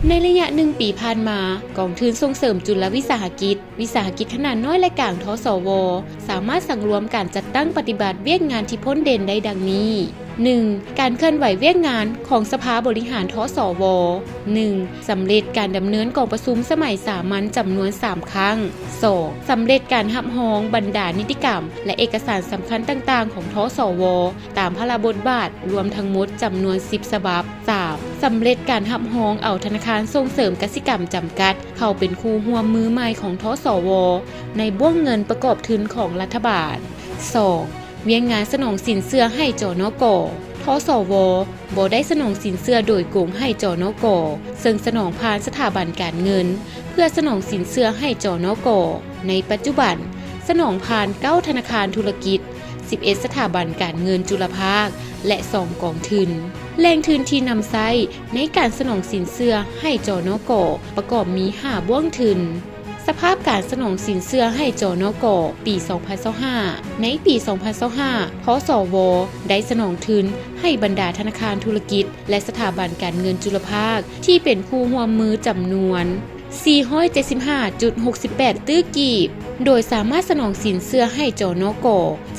ໃນໄລຍະໜຶ່ງປີຜ່ານມາ, ກອງທຶນສົ່ງເສີມຈຸລະວິສາຫະກິດ, ວິສາຫະກິດຂະໜາດນ້ອຍ ແລະ ກາງ ທສວ ສາມາດສັງລວມການຈັດຕັ້ງປະຕິບັດວຽກງານທີ່ພົ້ນເດັ່ນໄດ້ດັ່ງນີ້: ໜຶ່ງ ການເຄື່ອນໄຫວວຽກງານຂອງສະພາບໍລິຫານ ທສວ. ໜຶ່ງ ສຳເລັດການດຳເນີນກອງປະຊຸມສະໄໝສາມັນຈຳນວນສາມຄັ້ງ. ສອງ ສຳເລັດການຮັບຮອງບັນດານິຕິກຳ ແລະ ເອກະສານສຳຄັນຕ່າງໆຂອງ ທສວ ຕາມພາລະບົດບາດ ລວມທັງໝົດຈຳນວນສິບສະບັບ. ສາມ ສຳເລັດການຮັບຮອງເອົາທະນາຄານສົ່ງເສີມກະສິກຳຈຳກັດ ເຂົ້າເປັນຄູ່ຮ່ວມມືໃໝ່ຂອງ ທສວ ໃນບ້ວງເງິນປະກອບທຶນຂອງລັດຖະບານ. ສອງ ວຽກງານສະໜອງສິນເຊື່ອໃຫ້ ຈນກ. ທສວ ບໍ່ໄດ້ສະໜອງສິນເຊື່ອໂດຍກົງໃຫ້ ຈນກ, ເຊິ່ງສະໜອງຜ່ານສະຖາບັນການເງິນ ເພື່ອສະໜອງສິນເຊື່ອໃຫ້ ຈນກ. ໃນປັດຈຸບັນ, ສະໜອງຜ່ານເກົ້າທະນາຄານທຸລະກິດ, ສິບເອັດສະຖາບັນການເງິນຈຸລະພາກ ແລະ ສອງກອງທຶນ. ແຫຼ່ງທຶນທີ່ນຳໃຊ້ໃນການສະໜອງສິນເຊື່ອໃຫ້ ຈນກ ປະກອບມີຫ້າບ້ວງທຶນ. ສະພາບການສະໜອງສິນເຊື່ອໃຫ້ ຈນກ ປີສອງພັນຊາວຫ້າ. ໃນປີສອງພັນຊາວຫ້າ ທສວ ໄດ້ສະໜອງທຶນໃຫ້ບັນດາທະນາຄານທຸລະກິດ ແລະ ສະຖາບັນການເງິນຈຸລະພາກທີ່ເປັນຄູ່ຮ່ວມມືຈຳນວນສີ່ຮ້ອຍເຈັດສິບຫ້າຈຸດຫົກສິບແປດຕື້ກີບ, ໂດຍສາມາດສະໜອງສິນເຊື່ອໃຫ້ ຈນກ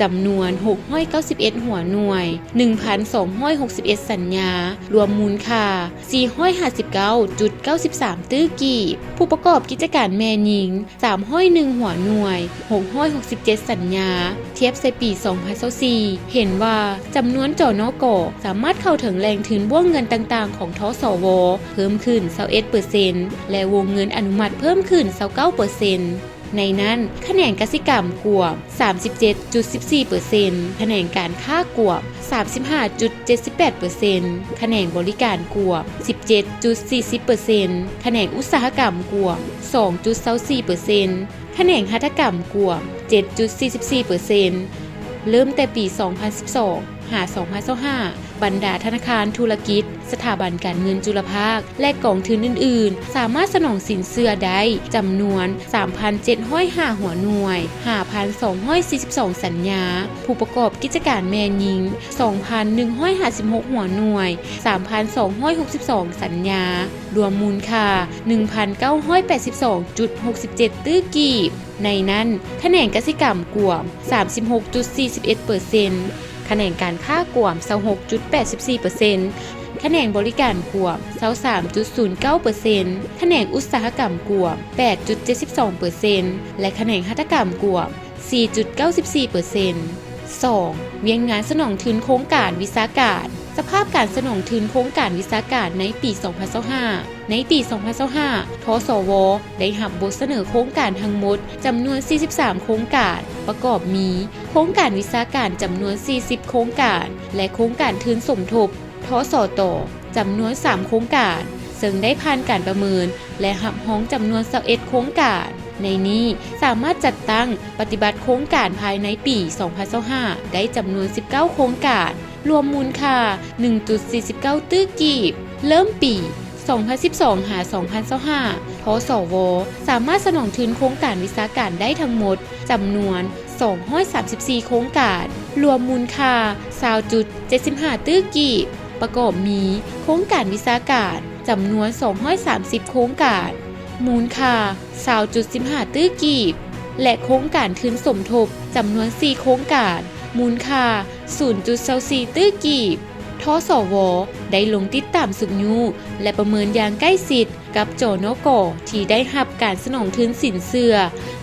ຈຳນວນຫົກຮ້ອຍເກົ້າສິບເອັດຫົວໜ່ວຍ, ໜຶ່ງພັນສອງຮ້ອຍຫົກສິບເອັດສັນຍາ, ລວມມູນຄ່າສີ່ຮ້ອຍຫ້າສິບເກົ້າຈຸດເກົ້າສິບສາມຕື້ກີບ. ຜູ້ປະກອບກິດຈະການແມ່ຍິງ ສາມຮ້ອຍໜຶ່ງຫົວໜ່ວຍ, ຫົກຮ້ອຍຫົກສິບເຈັດສັນຍາ. ທຽບໃສ່ປີສອງພັນຊາວສີ່ ເຫັນວ່າຈຳນວນ ຈນກ ສາມາດເຂົ້າເຖິງແຫຼ່ງທຶນບ້ວງເງິນຕ່າງໆຂອງ ທສວ ເພີ່ມຂຶ້ນຊາວເອັດເປີເຊັນ ແລະ ວົງເງິນອະນຸມັດເພີ່ມຂຶ້ນຊາວເກົ້າເປີເຊັນ. ໃນນັ້ນ, ຂະແໜງກະສິກຳກວມສາມສິບເຈັດຈຸດສິບສີ່ເປີເຊັນ, ຂະແໜງການຄ້າກວມສາມສິບຫ້າຈຸດເຈັດສິບແປດເປີເຊັນ, ຂະແໜງບໍລິການກວມສິບເຈັດຈຸດສີ່ສິບເປີເຊັນ, ຂະແໜງອຸດສາຫະກຳກວມສອງຈຸດຊາວສີ່ເປີເຊັນ, ຂະແໜງຫັດຖະກຳກວມເຈັດຈຸດສີ່ສິບສີ່ເປີເຊັນ. ເລີ່ມແຕ່ປີສອງພັນສິບສອງ ຫາສອງພັນຊາວຫ້າ ບັນດາທະນາຄານທຸລະກິດ, ສະຖາບັນການເງິນຈຸລະພາກ ແລະ ກອງທຶນອື່ນໆ ສາມາດສະໜອງສິນເຊື່ອໄດ້ຈຳນວນສາມພັນເຈັດຮ້ອຍຫ້າຫົວໜ່ວຍ, ຫ້າພັນສອງຮ້ອຍສີ່ສິບສອງສັນຍາ, ຜູ້ປະກອບກິດຈະການແມ່ຍິງ ສອງພັນໜຶ່ງຮ້ອຍຫ້າສິບຫົກຫົວໜ່ວຍ, ສາມພັນສອງຮ້ອຍຫົກສິບສອງສັນຍາ, ລວມມູນຄ່າໜຶ່ງພັນເກົ້າຮ້ອຍແປດສິບສອງຈຸດຫົກສິບເຈັດຕື້ກີບ. ໃນນັ້ນ, ຂະແໜງກະສິກຳກວມສາມສິບຫົກຈຸດສີ່ສິບເອັດເປີເຊັນ, ຂະແໜງການຄ້າກວມຊາວຫົກຈຸດແປດສິບສີ່ເປີເຊັນ, ຂະແໜງບໍລິການກວມຊາວສາມຈຸດສູນເກົ້າເປີເຊັນ, ຂະແໜງອຸດສາຫະກຳກວມແປດຈຸດເຈັດສິບສອງເປີເຊັນ ແລະ ຂະແໜງຫັດຖະກຳກວມສີ່ຈຸດເກົ້າສິບສີ່ເປີເຊັນ. ສອງ ວຽກງານສະໜອງທຶນໂຄງການວິຊາການ. ສະພາບການສະໜອງທຶນໂຄງການວິຊາການໃນປີສອງພັນຊາວຫ້າ. ໃນປີສອງພັນຊາວຫ້າ ທສວ ໄດ້ຮັບບົດສະເໜີໂຄງການທັງໝົດຈຳນວນສີ່ສິບສາມໂຄງການ, ປະກອບມີໂຄງການວິຊາການຈຳນວນສີ່ສິບໂຄງການ ແລະ ໂຄງການທຶນສົມທົບ ທສຕ ຈຳນວນສາມໂຄງການ, ເຊິ່ງໄດ້ຜ່ານການປະເມີນ ແລະ ຮັບຮອງຈຳນວນຊາວເອັດໂຄງການ. ໃນນີ້ສາມາດຈັດຕັ້ງປະຕິບັດໂຄງການພາຍໃນປີສອງພັນຊາວຫ້າໄດ້ຈຳນວນສິບເກົ້າໂຄງການ, ລວມມູນຄ່າໜຶ່ງຈຸດສີ່ສິບເກົ້າຕື້ກີບ. ເລີ່ມປີສອງພັນສິບສອງ ຫາ ສອງພັນຊາວຫ້າ ທສວ ສາມາດສະໜອງທຶນໂຄງການວິຊາການໄດ້ທັງໝົດຈຳນວນສອງຮ້ອຍສາມສິບສີ່ໂຄງການ, ລວມມູນຄ່າຊາວຈຸດເຈັດສິບຫ້າຕື້ກີບ, ປະກອບມີໂຄງການວິຊາການຈຳນວນສອງຮ້ອຍສາມສິບໂຄງການ, ມູນຄ່າຊາວຈຸດສິບຫ້າຕື້ກີບ ແລະ ໂຄງການທຶນສົມທົບຈຳນວນສີ່ໂຄງການ, ມູນຄ່າສູນຈຸດຊາວສີ່ຕື້ກີບ. ທສວ ໄດ້ລົງຕິດຕາມຊຸກຍູ້ ແລະ ປະເມີນຢ່າງໃກ້ຊິດກັບ ຈນກ ທີ່ໄດ້ຮັບການສະໜອງທຶນສິນເຊື່ອ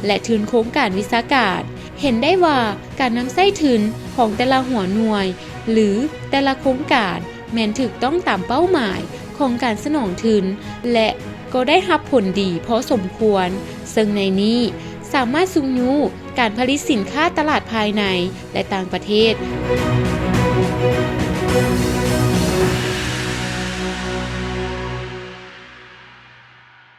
ແລະ ທຶນໂຄງການວິຊາການ. ເຫັນໄດ້ວ່າການນຳໃຊ້ທຶນຂອງແຕ່ລະຫົວໜ່ວຍ ຫຼື ແຕ່ລະໂຄງການ ແມ່ນຖືກຕ້ອງຕາມເປົ້າໝາຍຂອງການສະໜອງທຶນ ແລະ ກໍໄດ້ຮັບຜົນດີພໍສົມຄວນ, ເຊິ່ງໃນນີ້ສາມາດຊຸກຍູ້ການຜະລິດສິນຄ້າຕະຫຼາດພາຍໃນ ແລະ ຕ່າງປະເທດ.